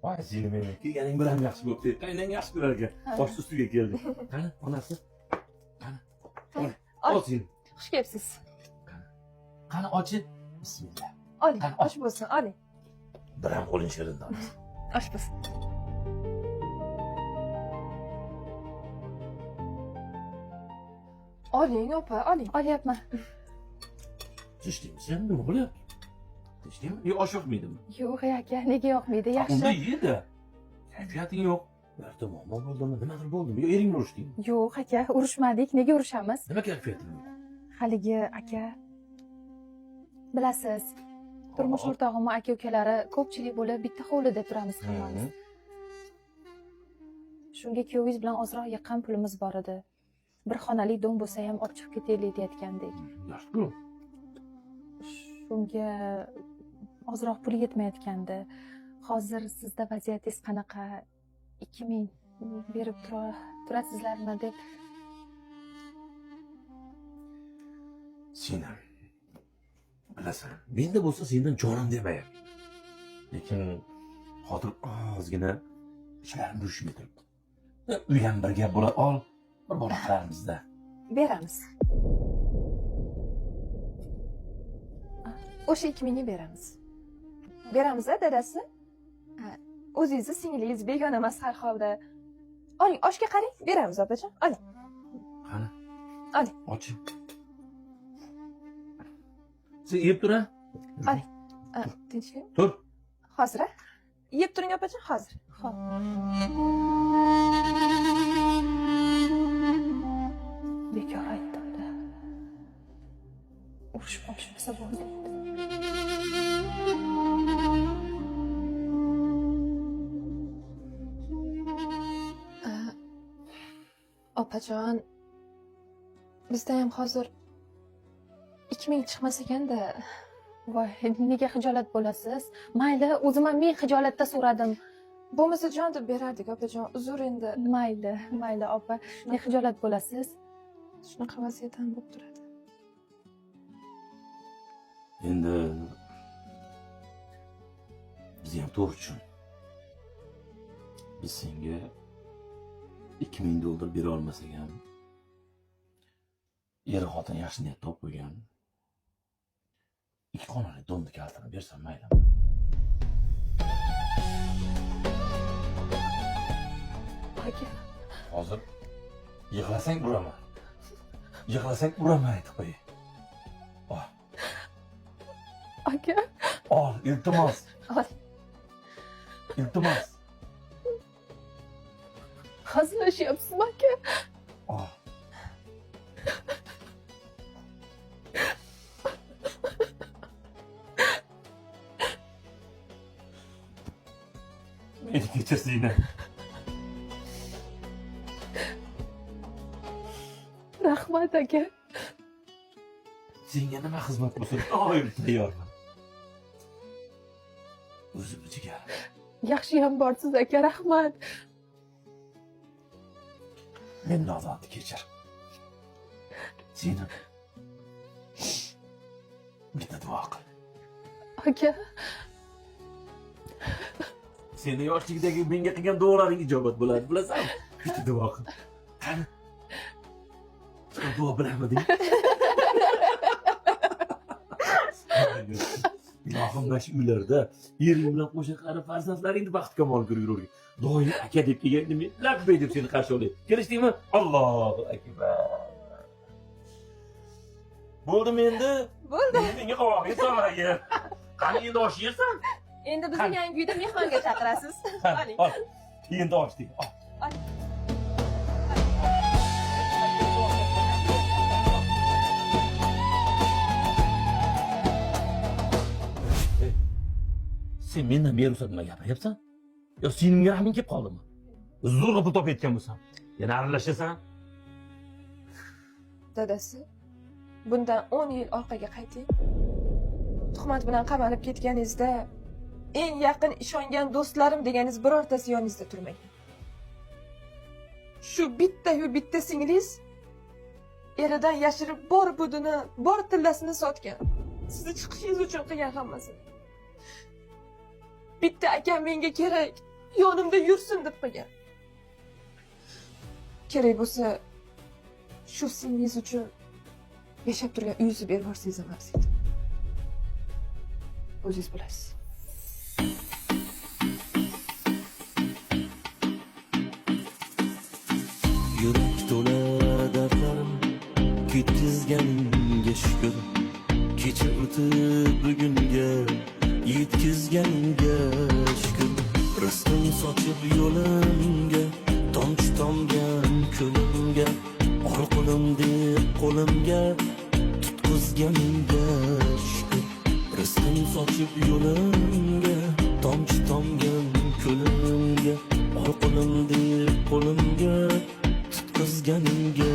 Voy seni meni kelganing bilan yaxshi bo'pti. Qaynang yaxshi ko'rar ekan. Bosh ustiga keldi. Qani onasi? Qani? Ol, ol seni. Xush kelibsiz. Qani ochi? Bismillah. Oling, Qani, osh bo'lsin, oling. Biram qo'ling shirin onasi. Osh bo'lsin. Oling, opa, oling. Olyapman. Tinchdingmi sen? Nima bo'lyapti? Tinchdingmi? Yo, osh yoqmaydimi? Yo'q aka, nega yoqmaydi? Unda Yaxshi. ye-da. Kayfiyating yo'q. Birorta muammo bo'ldimi? Nimadir bo'ldimi? Yo, ering bilan urushdingmi? Yo'q aka, urushmadik. Nega urushamiz? Nima kayfiyating yo'q? Haligi aka, bilasiz, turmush o'rtog'imni aka ukalari ko'pchilik bo'lib bitta hovlida turamiz hammamiz. Shunga kuyovingiz bilan ozroq yiqqan pulimiz bor edi. Bir xonali dom bo'lsa ham olib chiqib ketaylik deyotgandik. Yaxshi-ku. Shunga ozroq pul yetmayotgandi. Hozir sizda vaziyatingiz qanaqa? 2000 berib turasizlarmi deb. Sen ham bilasan, menda bo'lsa sendan jonim demayapti. Lekin hozir ozgina ishlarim yurishmay turibdi. Uy ham bir gap bo'la ol, bir bora qilarmizda. Beramiz. O'sha 2000 ni beramiz. Beramiz a dadasi? Ha, o'zingizni singlingiz begona emas har holda. Oling, oshga qarang, beramiz opajon. Oling. Qani? Oling. Och. Sen yeb tur a? Oling. Tinchlikmi? Tur. Hozir a? Yeb turing opajon, hozir. Xo'p. Bekor aytdim-da. Urushib qolishmasa bo'ldi. Opajon, bizda ham hozir 2000 chiqmas ekanda. Voy, nega xijolat bo'lasiz? Mayli, o'zim ham ming xijolatda so'radim. Bo'lmasa jon deb berardik opajon, uzr endi. Mayli, mayli opa, ne xijolat bo'lasiz? Shunaqa vaziyat ham bo'lib turadi. Endi biz ham to'g'ri tushun. Biz senga 2000 dollar bera olmasak ham, er xotin yaxshi niyat topib qo'ygan. 2 xonali domni kalitini bersam maylimi? Aka, Hozir yig'lasang uraman. Yig'lasang uraman aytib qo'yay. Ol, aka, ol, iltimos. Ol. Iltimos. hazillashyapsizmi aka? Ol. Meni kechir Zina. Rahmat aka. Senga nima xizmat bo'lsa doim tayyorman. O'zimni jigarim. Yaxshiyam borsiz aka, rahmat. Men nodonni kechir. Seni bitta duo qil. Aka, Seni yoshlikdagi menga qilgan duolaring ijobat bo'ladi, bilasanmi? Bitta duo qil. Qani? Sen duo bilamiding? Ilohim, mana shu uylarda ering bilan qo'sha qarib farzandlaringni baxt kamol ko'rib yuravergin. Doim aka deb kelganda men labbay deb seni qarshi olay. Kelishdingmi? Allohu akbar. Bo'ldimi endi? Bo'ldi. Endi menga qovog'ingni solmagin. Qani endi osh yersan? Endi bizni yangi uyda mehmonga chaqirasiz. Oling. Ol. Endi osh deng. Ol. Ol. Sen mendan beruxsat nima gapiryapsan? Yo senga rahming kelib qoldimi? Zo'rg'a pul topayotgan bo'lsam, yana aralashasan? Dadasi, bundan 10 yil orqaga qayting. Tuhmat bilan qamalib ketganingizda eng yaqin ishongan do'stlarim deganingiz birortasi yoningizda turmagan. Shu bitta-yu bitta singlingiz eridan yashirib bor budini, bor tillasini sotgan. Sizni chiqishingiz uchun qilgan hammasini. Bitta akam menga kerak. Yonimda yursin deb qilgan. Kerak bo'lsa, shu singlingiz uchun yashab turgan uyingizni berib yuborsangiz ham arziydi. O'zingiz bilasiz. Yurak to'la dardlarim ketkizganingga shukur. Kecha o'tib bugunga yetkizganingga shukur. Rizqim sochib yo'limga, tomchi tomgan ko'limga, ol qo'lim deb qo'limga tutqizganingga shukur. Rizqim sochib yo'limga, tomchi tomgan ko'limga, ol qo'lim deb qo'limga tutqizganingga.